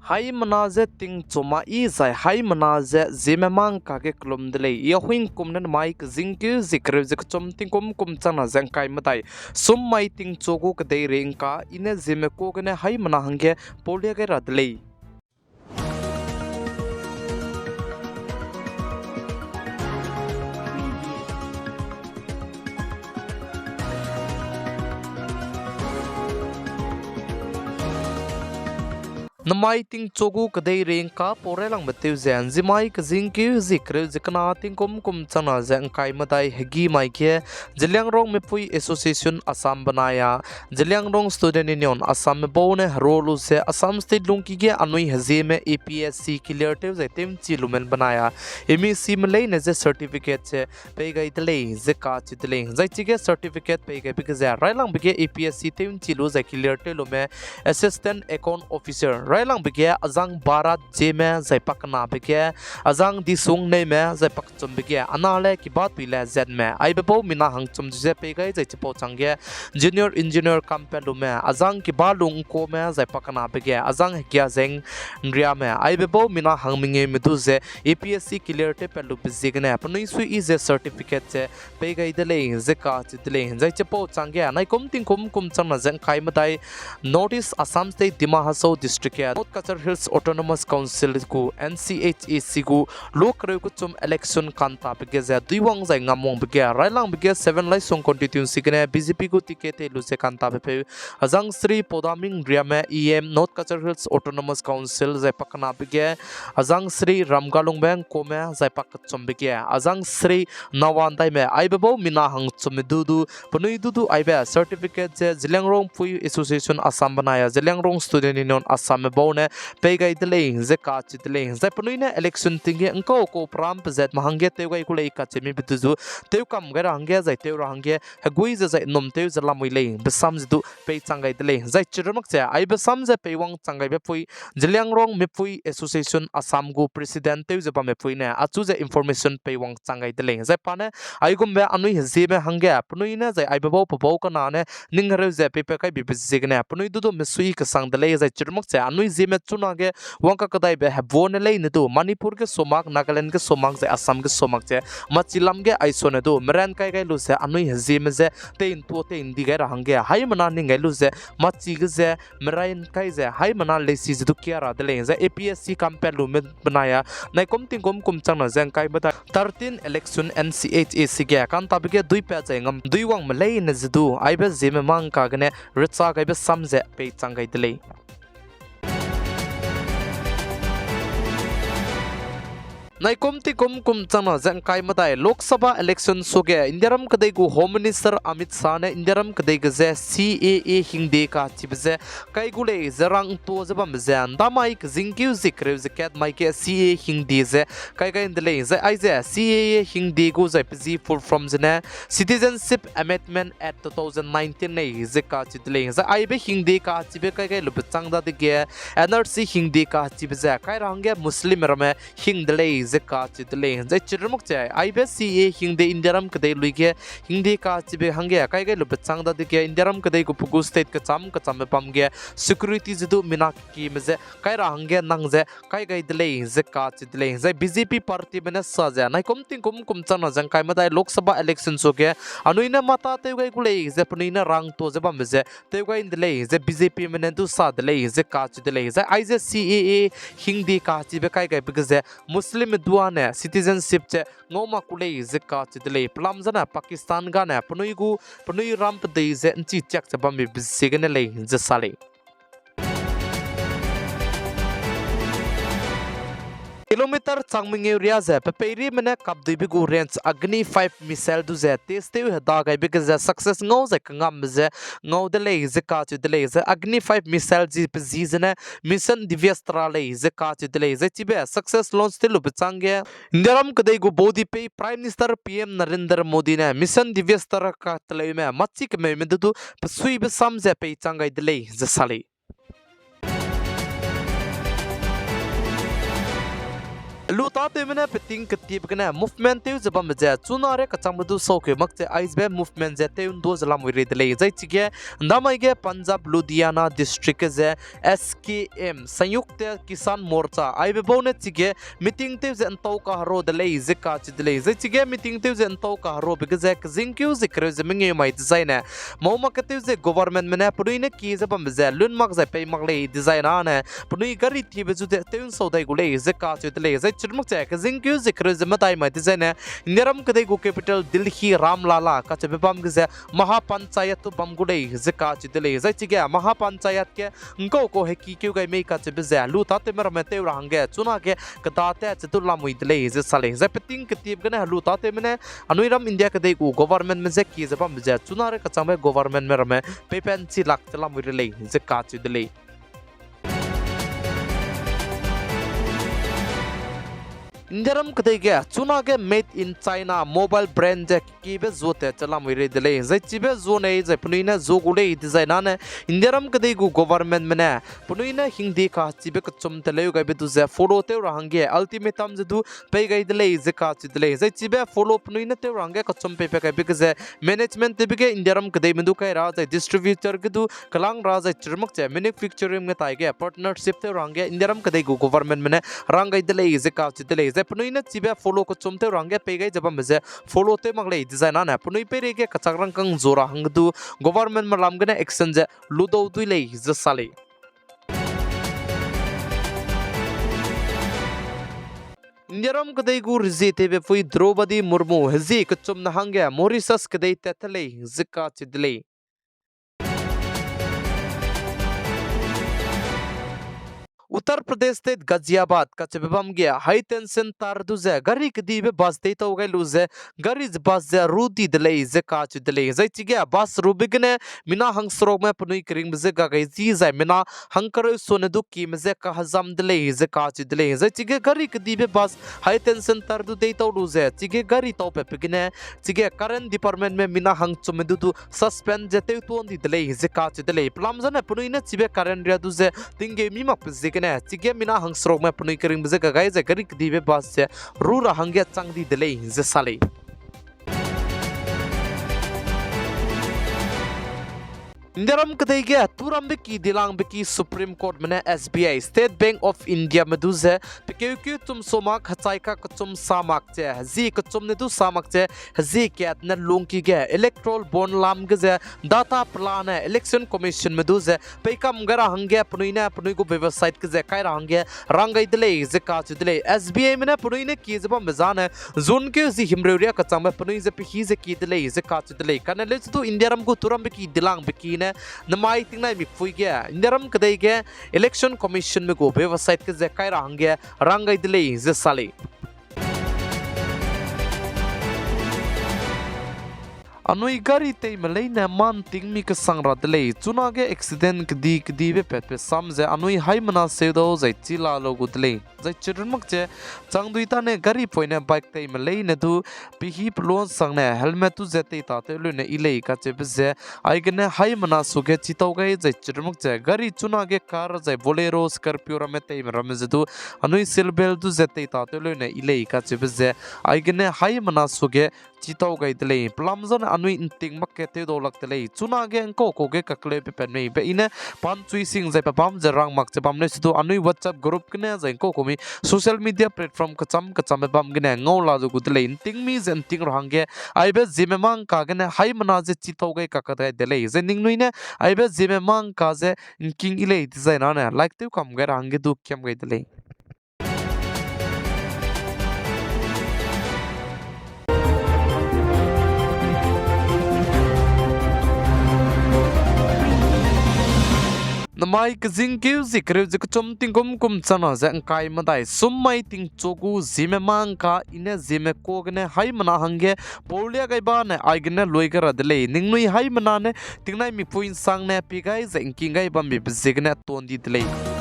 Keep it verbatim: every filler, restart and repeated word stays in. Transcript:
Haimena je tingchu ma i zai haimena je Zeme mangka ge kelum de lei. I Ahuingkum ne namai kezingkeu zie kereu ze kechum tingkum kum changna ze ngkai medai sum mai tingchu gu kedeirei ngka i ne Zeme ku gene haimena hangge paulia gai ra de lei. Namai tingchu gu kedeirei ngka pau railangbe tew ze, nzimai kezingkeu zie kereu ze kena tingkum kum changna ze ngkai medai hegî mai ge, Zeliangrong Mepui Association Assam benai a, Zeliangrong Student Union Assam me bau ne hero lu ze Assam State lungki ge anui hezieme A P S C clear tew zai tew'nchi lume benai a, M E C me leine ze certificate ze pei gai de lei ze kacheu de lei. Zai chige certificate pei gaibe ge ze railangbe ge A P S C tew'nchi lu zai clear tew lume Assistant Account Officer, railangbe ge azang Bharat Zeme zai pakenabe ge, azang Disung Neume zai pakechumbe ge, anale Kibatui le Zetme, aibe bau mina hangchum du ze pei gai zai chipau changge Junior Engineer kam pat lume, azang Kibalung Kome zai pakenabe ge, azang Hegiazeng Nriame, aibe bau mina hangmengeume du ze A P S C clear tew pat lube ziegene penui suiyi ze certificate ze pei gai de lei ze kacheu de lei. Zai chipau changge naikum tingkum kum changna ze ngkai medai North East Assam State Dima Hasao District ge North Cachar Hills Autonomous Council gu N C H A C gu lu kereu kechum election kantabe ge ze duiwang zai ngamwangbe ge railangbe ge Seven Laisong constituency gene B J P gu ticket tei lu ze kantabe peu azang Shri Podaming Riame E M North Cachar Hills Autonomous Council zai pakenabe ge, azang Shri Ramgalungbe Ngkome zai pakechumbe ge, azang Shri Nawandaime, aibe bau mina hangchumme du du penui du du aibe certificate ze Zeliangrong Pui Association Assam benai a Zeliangrong Student Union Assam me bau ne pei gai de lei ze kacheu de lei. Zai penui ne election ting ge ngkau kau peram pezat me hangge tew gai gu lei kacheu mibe du zu tew kam gai ra hangge zai tew ra hangge hegui ze zai nnum tew ze lamui lei besam ze du peichang gai de lei. Zai chirumak ze aibe sam ze peiwang chang gaibe pui Zeliangrong Mepui Association Assam gu president tew ze bamme pui ne achu ze information peiwang chang gai de lei. Zai pa ne aigumbe anui hezieme hangge penui ne zai aibe bau pe bau kena ne ning hereu ze peipat kai bibe ziegene penui du du mesui kesang de lei. Zai chirumak ze anui zieme chunage wang kakedaibe hebu ne leine du Manipur ge sumak, Nagaland ge sumak zai Assam ge sumak ze machi lam ge aisone du meran kai gai lu ze anui hezieme ze tei ntua tei ndi gai ra hangge haimena ning gai lu ze machi ge ze meran kai ze haimena leisi ze du kia ra de lei. Zai A P S C kam pat lume benai a naikum tingkum kum changna ze ngkai medai thirteen election N C H A C ge kantabe ge duipat zai ngam duiwangme leine ze du aibe zieme mangka gene recha gaibe sam ze peichang gai de lei. Naikum tingkum kum changna ze ngkai medai Lok Sabha election suage Indiaram kedei gu Home Minister Amit Shah ne Indiaram kedei ge ze C A A hingde kachibe ze kai gu lei ze rang ntua ze bambe ze ndamai kezingkeu zie kereu ze kat mai ge C A A hingde ze kai gai nde lei. Zai aize C A A hingde gu zai pe zi full form zene Citizenship Amendment Act two thousand nineteen lei ze kacheu de lei. Zai aibe hingde kachibe kai gai lube chang dadege N R C hingde kachibe ze kai ra hangge Muslim ramme hing de lei ze kacheu de lei. Zai chirumak ze aibe C A A hingde Indiaram kedei lui ge hingde kachibe hangge kai gai lube chang dadege Indiaram kedei gu pe gu state kecham kechambe bam ge security ze du mina kekime ze kai ra hangge nang ze kai gai de lei ze kacheu de lei. Zai B J P partyme ne sa ze naikum tingkum kum changna ze ngkai medai Lok Sabha election suage anui ne mata tew gai gu lei ze penui ne rang ntua ze bambe ze tew gai nde lei ze B J Pme ne du sa de lei ze kacheu de lei. Zai aize C A A hingde kachibe kai gaibe ge ze Muslimme duane citizenship ze ngau mak ku lei ze kacheu de lei. Pelam zane Pakistan gane penui gu penui ram pedei ze nchi chiak ze bambe ziegene lei ze sa lei. Kilometer chang mengeu ria ze pe peirime ne kapduibe gu range Agni five missile du ze test tew heda gaibe ge ze success ngau zai kengambe ze ngau de lei ze kacheu de lei. Zai Agni five missile zi pe zi zene Mission Divyastra lei ze kacheu de lei. Zai chibe success launch tew lube changge Indiaram kedei gu baudipei Prime Minister P M Narendra Modi ne Mission Divyastra kateleume machi kemeume du du pesuibe sam ze peichang gai de lei ze sa lei. Lu tâtewme ne peting ketibe gene movement tew ze bambe ze chuna re kachangbe du saukeu mak ze aibe movement ze tew ’ndu ze lamui rei de lei. Zai chige, ’ndamai ge Punjab Ludhiana district ge ze S K M, Sanyukta Kisan Morcha, aibe bau ne chige meeting tew ze ’ntau kahero de lei ze kacheu de lei. Zai chige meeting tew ze ’ntau kaherobe ge ze kezingkeu ze kereu ze mengeu mai dezaine, mau mak ketew ze governmentme ne penui ne kie ze bambe ze lun mak zai pei mak lei dezaine, penui gari tibe zu ze tew ’nsau dai gu lei ze kacheu de lei. Zai chirmak ze kezingkeu ze kereu ze medai mai dezaine, Indiaram kedei gu capital Delhi Ram Lala kacheube bam ge ze Maha Panchayat tu bam gu lei ze kacheu de lei. Zai chige Maha Panchayat ge ’ngkau kau hekikeu gai mei kacheube ze lu tâtewme ramme tew ra hangge chunage keda tat ze du lamui de lei ze sa lei. Zai peting ketibe gene helu tâtewme ne anui ram India kedei gu governmentme je kie ze bambe ze chuna re kachangbe governmentme ramme peipen chi lak ze lamui re lei ze kacheu de lei. Indiaram kedei ge chunage Made in China mobile brand ze kekiebe zuatat ze lamui rei de lei. Zai chibe zua nei zai penui ne zua gu lei dezaine, Indiaram kedei gu governmentme ne penui ne hingde kachibe kechum teleu gaibe du ze follow tew ra hangge ultimatum ze du pei gai de lei ze kacheu de lei. Zai chibe follow penui ne tew ra hangge kechum peipat gaibe ge ze management tewbe ge Indiaram kedeime du kai ra zai distributor ge du kelang ra zai chirmak ze manufacturing ge tai ge partnership tew ra hangge Indiaram kedei gu governmentme ne rang gai de lei ze kacheu de lei. Zai penui ne chibe follow kechum tew ra hangge pei gai ze bambe ze follow tew mak lei dezaine penui peireige kachak rangkâng zua ra hangge du governmentme lam gene action ze ludau dui lei ze sa lei. Indiaram kedei gu rezie tewbe pui Droupadi Murmu hezie kechumne hangge Mauritius kedei tat te lei ze kacheu de lei. Uttar Pradesh State Ghaziabad kacheube bam ge high tension tar du ze gari kedibe bus deitau gai lu ze gari ze bus ze ru di de lei ze kacheu de lei. Zai chige bus rube gene mina hangserukme penui keringbe je ga gai zi zai mina hangkereu sone du kime je kahezam de lei ze kacheu de lei. Zai chige gari kedibe bus high tension tar du deitau lu ze chige gari taupatbe gene chige current departmentme mina hangchumme du du suspend ze tewtuan di de lei ze kacheu de lei. Pelam zane penui ne chibe current ria du ze tinggeu mi makbe ziegene chige mina hangserukme penui keringbe je ga gai zai gari kedibe bus ze ru ra hangge chang di de lei ze sa lei. Indiaram kedei ge turambe ki dilangbe ki Supreme Courtme ne S B I, State Bank of Indiame du ze pekeukeu chum sa mak, hechai ka kechum sa mak ze, hezie kechum ne du sa mak ze, hezie kat ne lungki ge electoral bond lam ge ze data pelane Election Commissionme du ze peikam gai ra hangge penui ne penui gu website ge ze kai ra hangge rang gai de lei ze kacheu de lei. S B Ime ne penui ne kie ze bambe zane June keu zi himreu riâ kechangbe penui ze pehî ze kie de lei ze kacheu de lei. Kane leusedu Indiaram gu turambe ki dilangbe ki ne namai tingnai mipui ge Indiaram kedei ge Election Commissionme gu website ge ze kai ra hangge rang gai de lei ze sa lei. Anui gari teime leine mâ ’ntingmi kesang ra de lei, chunage accident kedi kedibe patbe sam ze anui haimena seudau zai chi la lau gu de lei. Zai chirun mak ze changdui tâne gari poine bike teime leine du pehî peluasangne helmet du ze teitatew leune yi lei kacheube ze, aigene haimena suge chitau gai zai chirun mak ze gari chunage car zai Bolero, Scorpio ramme teime ramme ze du anui seat belt du ze teitatew leune yi lei kacheube ze, aigene haimena suge chitau gai de lei. Pelam zane anui ’nting mak ge tewdau lak de lei. Chunage ’ngkau kau ge kakleube pat mei be I ne pan chui sing zai pe bam ze rang mak ze bam leusedu anui WhatsApp group gene zai ’ngkau kau mi social media platform kecham kechambe bam gene ngau la du gu de lei. ’Ntingmi ze ’nting ra hangge aibe Zeme Mangka gene haimena ze chitau gai kakadai de lei. Zai ningnui ne aibe Zeme Mangka ze ’ngking yi lei dezai nane like tew kam gai ra hangge du kiam gai de lei. Namai kezingkeu zie kereu ze kechum tingkum kum changna ze ’ngkai medai sum mai tingchu gu Zeme Mangka I ne Zeme Ko gene haimena hangge paulia gai bane aigene lui gai ra de lei. Ningnui haimena ne tingnai mipui ’nsangne pie gai zai ’ngking gai bambe ziegene tuan di de lei.